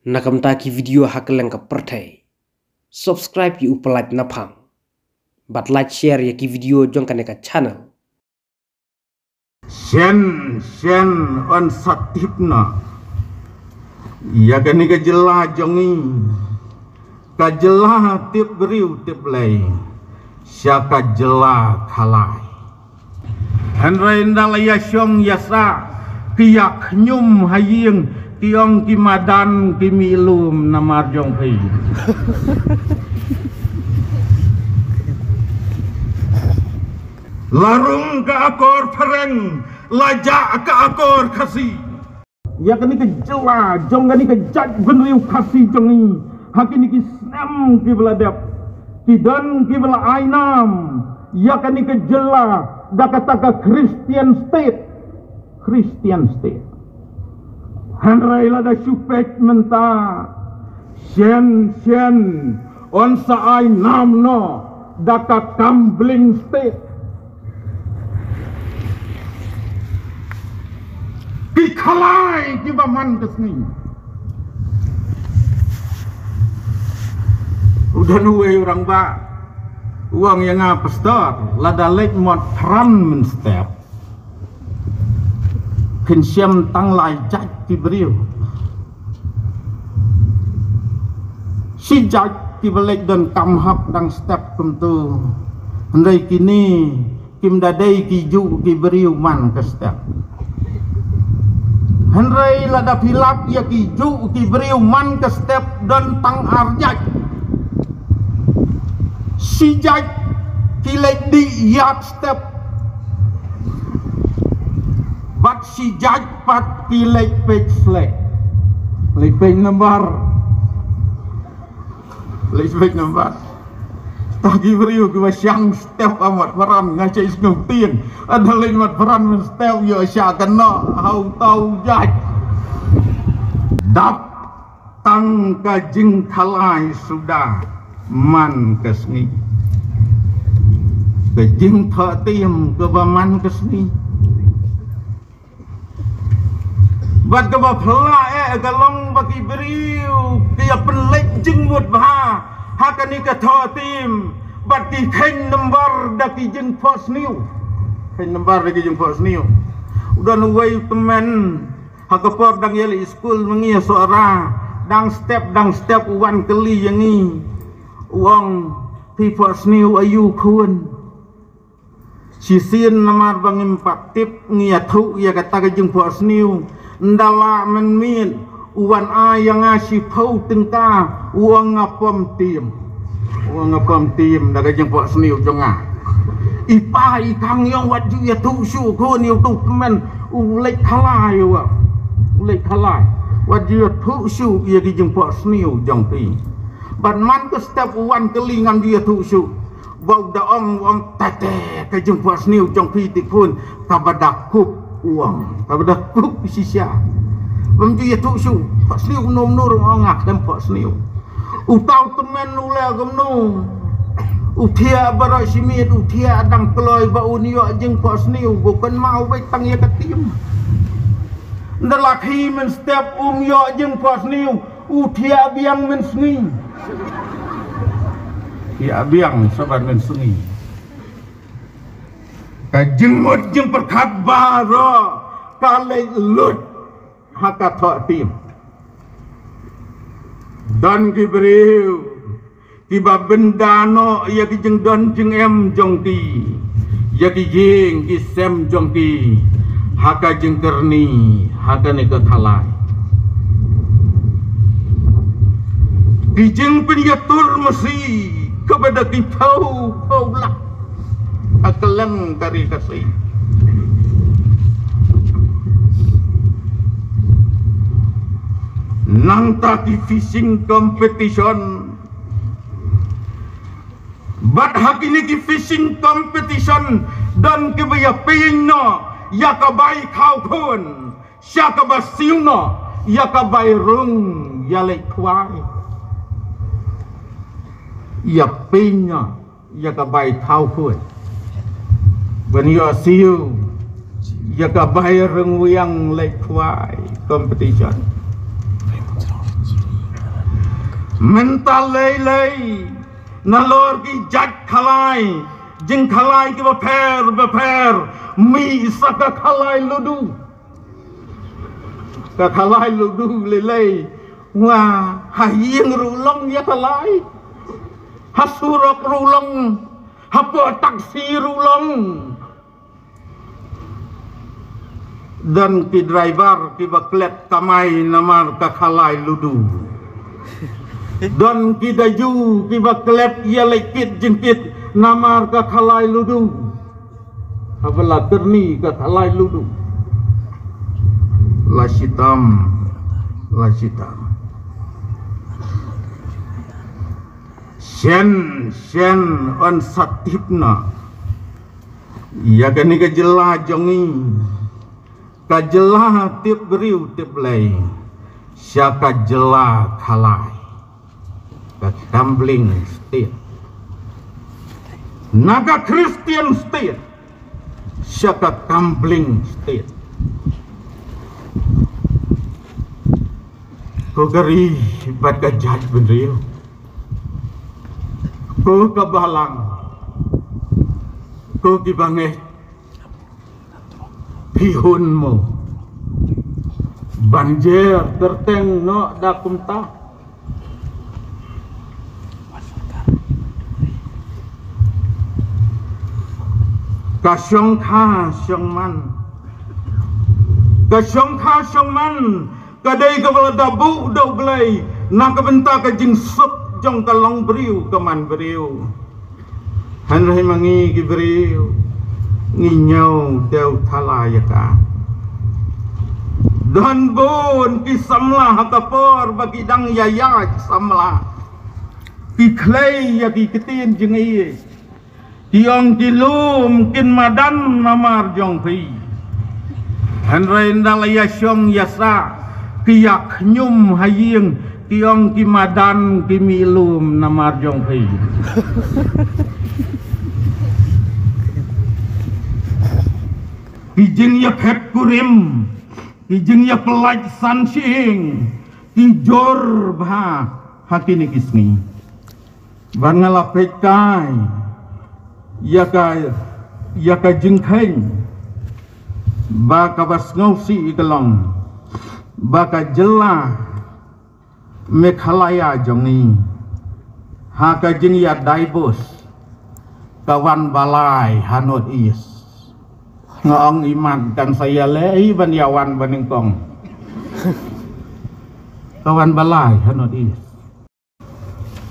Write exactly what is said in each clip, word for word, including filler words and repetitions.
na ka bynta ki video ha kylleng ka pyrthei. Subscribe ïa u Pyllait Naphang bad like share ïa ki video jong kane ka channel. Shen shen yn sa tip noh ïa kane ka jylla jong ngi, ka jylla tip briew tip Blei, sha ka jylla Khalai. Hynrei ynda la ïa shong ïa sah, ki ïa khñium ha ïing, ki ong ki madan ki mih lum namar jong phi. La rung ka akor Phareng, la jah ka akor Khasi. Ïa kane ka jylla jong kane ka jaitbynriew Khasi jong ngi, ha kine ki snem kiba la dep, ki don kiba la ai nam ïa kane ka jylla da kata ka Christian state. Christian state. Hynrei lada shu peit mynta, shen shen yn sa ai nam noh da ka gambling state. Ki Khalai kiba man ka sngi. U don uwei u rangbah u ong ïa nga, pastor, lada leit mot phran mynstep, phin shem tang lai jait ki briew. Shi jait kiba leit donkam hok dang step kumto. Hynrei kine kim da dei kijuh ki briew man ka step. Hynrei lada phi lap ïa kijuh ki briew man ka step don tang ar jait. Shi jait ki leit dih ïa step. Bad shi jait pat ki leit peit slek. Leit peit nambar. Leit peit nambar. Tang ki briew kiba shang step ha mat phran, nga shait sngewthiang. Lada leit mat phran mynstep ïoh shah kynnoh ha uta u jait. Dap tang ka jingkhalai suda man ka sngi. Ka jingthoh tim kaba man ka sngi. Bad kaba phylla eh ka long ba ki briew ki ïa pynleit jingmut bha ha kane ka thoh tim, bad ki kheiñ nambar da ki jingphohsniew. Kheiñ nambar da ki jingphohsniew. U don uwei u tymmen, ha ka por dang ïaleit skul ma ngi ha Sohra, dang step dang step u wan kylli ïa ngi. U ong, phi phohsniew aïu khun? Shisien namar ba ngim pat tip, ngi ïathuh ïa kata ka jingphohsniew. Ynda lah mynmiet u wan ai ïa nga shiphew tyngka, u ong nga pom tim. U ong nga pom tim da ka jingphohsniew jong nga. I pa i khang ïong, wat ju ïathuh shuh khun ïa utu u tymmen, u leit Khalai u ong. U leit Khalai. Wat ju ïathuh shuh ïa ki jingphohsniew jong phi. Bad man ka step u wan kylli, ngam ju ïathuh shuh. Ba u da ong, u ong, tete, ka jingphohsniew jong phi te khun, kaba da kup, u ong, kaba da kup shisha. Bym ju ïathuh shuh, phohsniew kumno kumno ruh, u ong nga khlem phohsniew. Uta u tymmen u leh kumno? U thiah baroh shi miet, u thiah dang kloi ba un ïoh jingphohsniew, ba u kynmaw beit tang ïa ka tim. Ynda la khie mynstep um ïoh jingphohsniew, u thiah biang mynsngi. Thiah biang shabar mynsngi. Ka jingmut jingpyrkhat baroh ka leit lut ha ka thoh tim. Don ki briew kiba bynda noh ïa ki jingdon jingem jong ki, ïa ki ïing ki sem jong ki, ha ka jingkyrni ha kane ka Khalai. Ki jingpynïatur masi kaba da ki phew phew lak ha kylleng ka ri Khasi. Nangta ki fishing competition. Bad ha kine ki fishing competition, don kiba ïa pynïaid noh ïa ka bai khaw khun, sha kaba siew noh ïa ka bai rung ïaleit khwai. Ïa pynïaid noh ïa ka bai khaw khun, ban ïoh siew ïa ka bai rung wiang leit khwai competition. Mynta lei lei, nalor ki jait khalai, jingkhalai kiba pher bapher, mih sa ka khalai ludu. Ka khalai ludu lei lei, wa, ha ïing ruh long ïa khalai, ha surok ruh long, hapoh taxi ruh long. Don ki driver kiba klet kamai namar ka khalai ludu. Don ki daju kiba klet ïa leit kit jingkit namar ka khalai ludu. Haba la kyrni ka khalai ludu, la shitom, la shitom. Shen shen, yn sa tip noh ïa kane ka jylla jong ngi, ka jylla tip briew tip Blei, sha ka jylla khalai, ka gambling state. Na ka Christian state sha ka gambling state. Ko ka ri bad ka jaitbynriew, ko ka balang, ko ki bangeit, phi hun mo ban jer kyrteng noh da kumta? Ka shongkha shongman, ka shongkha shongman ka dei kaba la da buh da U Blei na ka bynta ka jingsuk jong ka longbriew ka manbriew. Hynrei ma ngi ki briew, ngi ñiew tiew thala ïa ka. Don bun ki samla ha ka por ba ki dang ïaid samla, ki khlei ïa ki ktien jingïeit. Ki ong ki lum kin madan namar jong phi. Hynrei ynda la ïa shong ïa sah, ki ïa khñium ha ïing, ki ong ki madan ki mih lum namar jong phi. Ki jingïaphet kurim, ki jingïapyllait san shyieng, ki jur bha ha kine ki sngi. Bad nga la peit kai ïa ka, ïa ka jingkheiñ ba kaba sngewsih ka long ba ka jylla Meghalaya jong ngi, ha ka jingïa divorce, ka wan balai ha North East. Nga ong imat kan sa ïaleh i ban ïa wan ba nyngkong. Ka wan balai ha North East.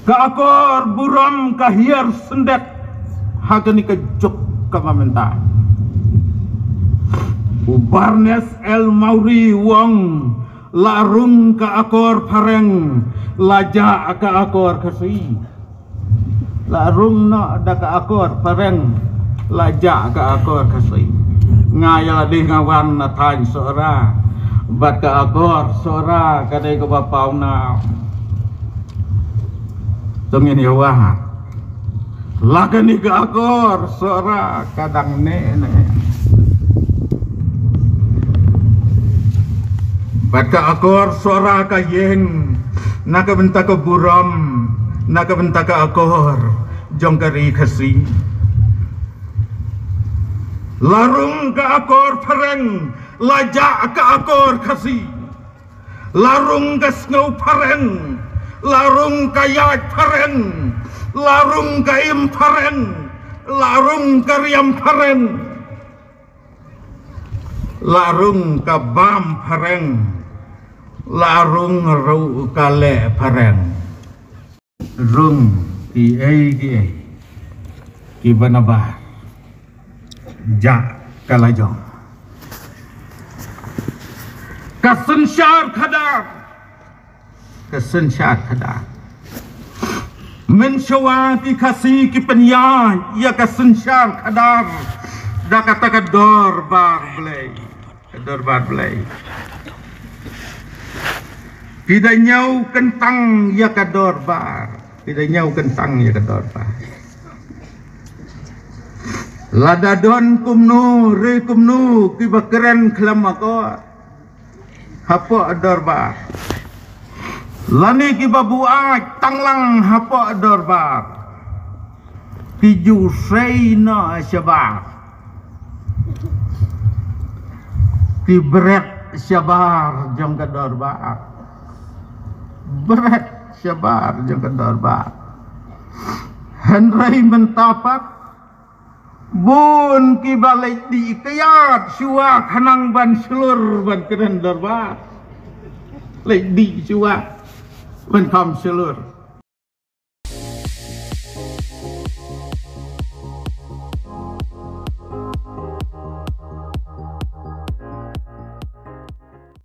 Ka akor burom ka hiar syndet ha kane ka juk kaba mynta. U Barnes El Maury u ong, la rung ka akor phareng, la jah ka akor Khasi. La rung noh da ka akor phareng, la jah ka akor Khasi. Nga ïa la dei nga wan na thaiñ Sohra bad ka akor Sohra ka dei kaba pawnam. To ngin ïa wad, la kane ka akor Sohra ka dang neh neh. Bad ka akor Sohra ka ïeng na ka bynta ka burom, na ka bynta ka akor jong ka ri Khasi. La rung ka akor phareng, la jah ka akor Khasi. La rung ka sngew phareng, la rung ka ïaid phareng, la rung ka im phareng, la rung ka riam phareng, la rung ka bam phareng, la rung ruh ka leh phareng. Rung kiei kiei kiba nabar, jah ka la jong. Ka synshar khadar, ka synshar khadar. Mynshuwa ki Khasi ki pynïaid ïa ka synshar khadar da kata ka dorbar Blei. Ka dorbar Blei. Ki da ñiew kyntang ïa ka dorbar. Ki da ñiew kyntang ïa ka dorbar. Lada don kumno re kumno kiba kren khlem akor hapoh dorbar, Lane kiba buaid tang lang hapoh dorbar, ki ju sei noh shabar. Ki bret shabar jong ka dorbar. Bret shabar jong ka dorbar. Hynrei mynta pat, bun kiba leit dih kyiad shuwa khnang ban shlur ban kren dorbar. Leit dih shuwa ban kham shlur.